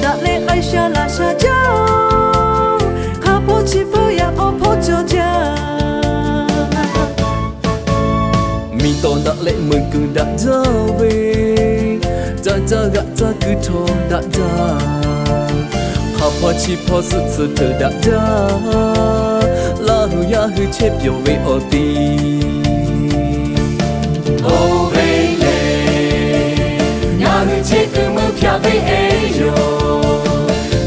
Daꞈ leh k'ai sha laꞈ sha jaˇ-oˬ, hk'a hpawˇ chi hpawˇ yaꞈ k'aw hpawˇ cawˬ jaˇ. Miˬ tawˍ daꞈ leh meunˍ kuiˬ daꞈ jaˇ ve, caˇ caˇ g'aꞈ caˇ kuiˬ htawˇ daꞈ jaˇ. Hk'a hpawˇ chi hpawˇ suhˆ tcuh hteuꞈ daꞈ jaˇ. Laˇ huˍ yaˇ hui chehˇ pyawˬ ve awˬ ti. Oˇ ve le, ngaˬ hui chehˇ kuiˬ meuˇ hpaꞈ ve e yoˬ.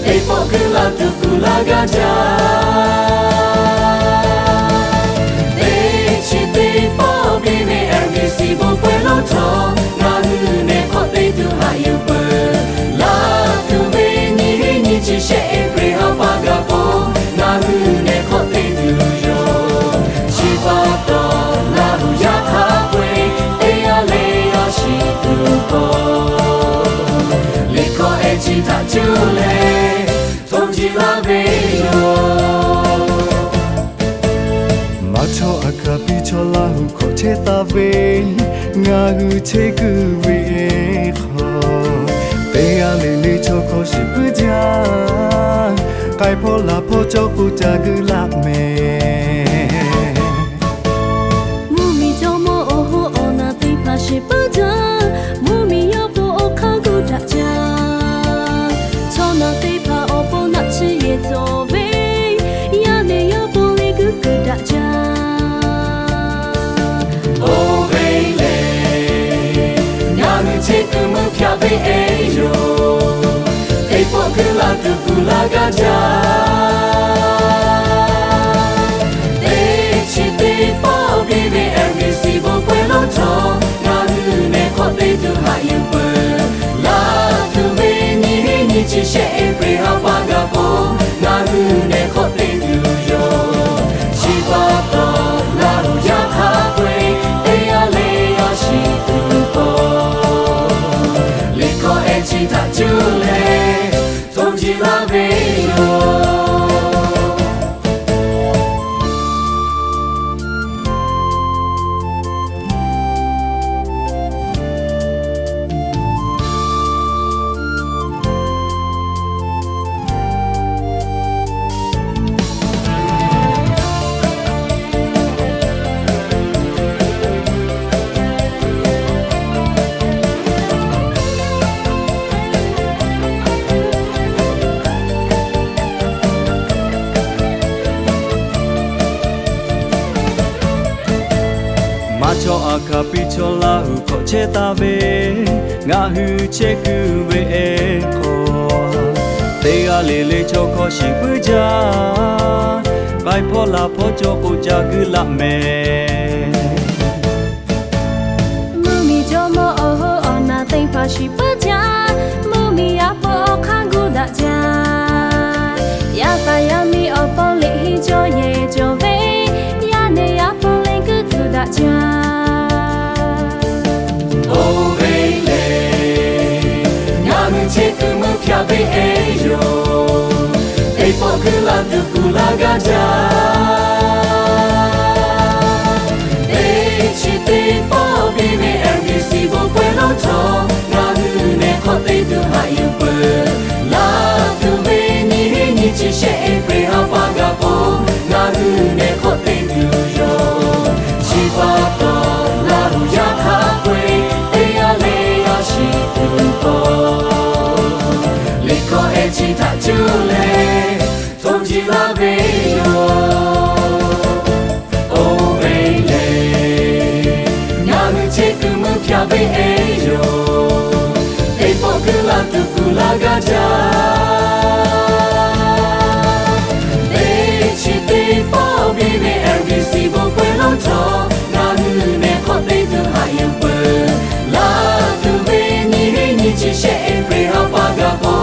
Teˇ pawˆ kuiˬ la tuˬ kuˬ la gaˇ jaˇ. Teˇ chi teˇ pawˆ biˇ ve L B C bon pawehˇ lonˉ htawˇ, ngaˬ hui nehˬ hk'awꞈ te tuˬ haꞈ yuˬ peuˬ. Laˇ tuˬ ve nyiˇ heˆ nyiˇ chi shehˆ April ha pa gaˬ k'o, ngaˬ hui nehˬ hk'awꞈ te tuˬ yoˬ. Chi pa taw, Laˇ huˍ yaˇ hk'a peu-eˬ teˇ g'aˇ le g'a shiˍ tuˬ k'o, liꞈ hkawˇ ehˉ chi htaꞈ cuˇ leh hto ji laˇ ve yoˬ. Maˇ chawˇ aˬ hkaˍ piˇ chaw Laˇ huˍ hkawꞈ chehˇ taˍ ve, ngaˬ hui chehˇ kuiˬ ve hk'aw, teˇ g'aˇ le le chaw hk'aw shiˍ puiˉ jaˇ. K'ai hpawˇ laˬ hpawˇ cawˬ k'o ca guiˇ laˆ mehˍ. Mvuhˇmiˬ jawˇmawˇ awˬ hoˉ awˬ naˬ teˇ hpaˍ shiˍ puiˉ jaˇ. Mvuhˇmiˬ yaˇ hpu awˬ hk'aˇ gu daꞈ jaˇ. Chaw naˬ teˇ hpaˍ awˬ pon naˆ tsuhˇ yehˬ cawˬ ve, yaˇ nehˬ yaˇ hpu le guiˇ kuiˬ daꞈ jaˇ. Oˇ ve le, ngaˬ hui chehˇ kuiˬ meuˇ hpaꞈ ve e yoˬ. Teˇ pawˆ kuiˬ la tuˬ kuˬ la gaˇ jaˇ. Teˇ chi teˇ pawˆ biˇ ve L B C bon pawehˇ lonˉ htawˇ, ngaˬ hui nehˬ hk'awꞈ te tuˬ haꞈ yuˬ peuˬ. Laˇ tuˬ ve nyiˇ heˆ nyiˇ chi shehˆ April ha pa gaˬ k'o, ngaˬ hui nehˬ hk'awꞈ te tuˬ yoˬ. Chi pa taw, Laˇ huˍ yaˇ hk'a peu-eˬ teˇ g'aˇ le g'a shiˍ tuˬ k'o, liꞈ hkawˇ ehˉ chi htaꞈ cuˇ leh hto ji laˇ ve yoˬ. Maˇ chawˇ aˬ hkaˍ piˇ chaw Laˇ huˍ hkawꞈ chehˇ taˍ ve, ngaˬ hui chehˇ kuiˬ ve e hk'aw, teˇ g'aˇ le le chaw hk'aw shiˍ puiˉ jaˇ. K'ai hpawˇ laˬ hpawˇ cawˬ k'o ca guiˇ laˆ mehˍ. Mvuhˇmiˬ jawˇmawˇ awˬ hoˉ awˬ naˬ teˇ hpaˍ shiˍ puiˉ jaˇ. Mvuhˇmiˬ yaˇ hpu awˬ hk'aˇ gu daꞈ jaˇ. Yaˇ paˍ yaˇ miˇ awˬ pon liꞈ henˇ cawˇ yehˬ cawˬ ve, yaˇ nehˬ yaˇ hpu le guiˇ tuˬ daꞈ jaˇ. Oˇ ve le, ngaˬ hui chehˇ kuiˬ meuˇ hpaꞈ ve e yoˬ. Teˇ pawˆ kuiˬ la tuˬ kuˬ la gaˇ jaˇ. Teˇ chi teˇ pawˆ biˇ ve L B C bon pawehˇ lonˉ htawˇ, ngaˬ hui nehˬ hk'awꞈ te tuˬ haꞈ yuˬ peuˬ. Laˇ tuˬ ve nyiˇ heˆ nyiˇ chi shehˆ April ha pa gaˬ k'o, ngaˬ hui nehˬ hk'awꞈ te tuˬ yoˬ. Chi pa taw, Laˇ huˍ yaˇ hk'a peu-eˬ teˇ g'aˇ le g'a shiˍ tuˬ k'o, liꞈ hkawˇ ehˉ chi htaꞈ cuˇ leh hto ji laˇ ve yoˬ. Oˇ ve le, ngaˬ hui chehˇ kuiˬ meuˇ hpaꞈ ve e yoˬ. Teˇ pawˆ kuiˬ la tuˬ kuˬ la gaˇ jaˇ. Teˇ chi teˇ pawˆ biˇ ve L B C bon pawehˇ lonˉ htawˇ, ngaˬ hui nehˬ hk'awꞈ te tuˬ haꞈ yuˬ peuˬ. Laˇ tuˬ ve nyiˇ heˆ nyiˇ chi shehˆ April ha pa gaˬ k'o,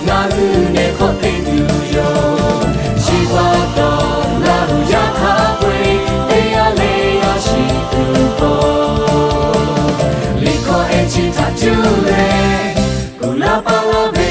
ngaˬ hui nehˬ hk'awꞈ te tuˬ yoˬ. Chi pa taw, Laˇ huˍ yaˇ hk'a peu-eˬ teˇ g'aˇ le g'a shiˍ tuˬ k'o, liꞈ hkawˇ ehˉ chi htaꞈ cuˇ leh kuˬ laˇ paˇ laˇ ve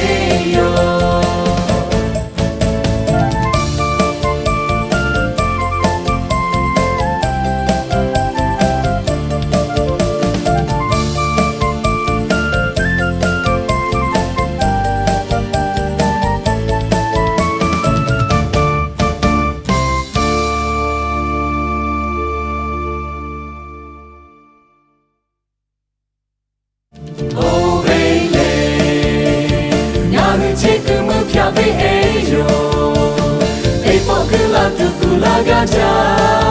g'a jaˇ.